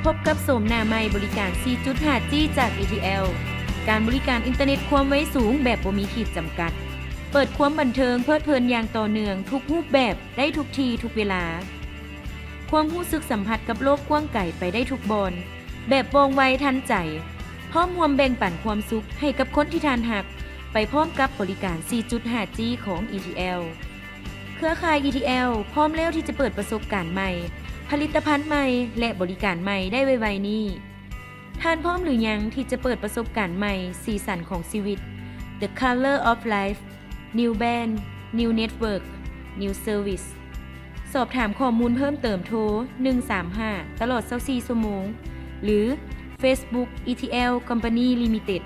ພົບກັບໂສມໜ້າໃໝ່ບໍລິການ ສີ່ຈຸດຫ້າຈີ ຈາກ ອີທີແອລ ການບໍລິການອິນເຕີເນັດຄວາມໄວສູງແບບບໍ່ມີຂີດຈຳກັດ. ເປີດຄວາມບັນເທີງເພີດເພີນຢ່າງຕໍ່ເນື່ອງທຸກຮູບແບບ ໄດ້ທຸກທີ່ທຸກເວລາ. ຄວາມຮູ້ສຶກສຳຜັດກັບໂລກກວ້າງໄກໄປໄດ້ທຸກບ່ອນ ແບບວ່ອງໄວທັນໃຈ, ພ້ອມຮ່ວມແບ່ງປັນຄວາມສຸກໃຫ້ກັບຄົນທີ່ທ່ານຮັກ ໄປພ້ອມກັບບໍລິການ ສີ່ຈຸດຫ້າຈີ ຂອງ ອີທີແອລ. ເຄືອຂ່າຍ ອີທີແອລ ພ້ອມແລ້ວທີ່ຈະເປີດປະສົບການໃໝ່, ຜະລິດຕະພັນໃໝ່ ແລະ ບໍລິການໃໝ່ໄດ້ໄວໆນີ້. ທ່ານພ້ອມຫຼືຍັງທີ່ຈະເປີດປະສົບການໃໝ່, ສີສັນຂອງຊີວິດ, The Color of Life, New Brand, New Network, New Service? ສອບຖາມຂໍ້ມູນເພີ່ມເຕີມໂທ ໜຶ່ງສາມຫ້າ ຕະຫຼອດຊາວສີ່ຊົ່ວໂມງ ຫຼື Facebook ອີທີແອລ Company Limited.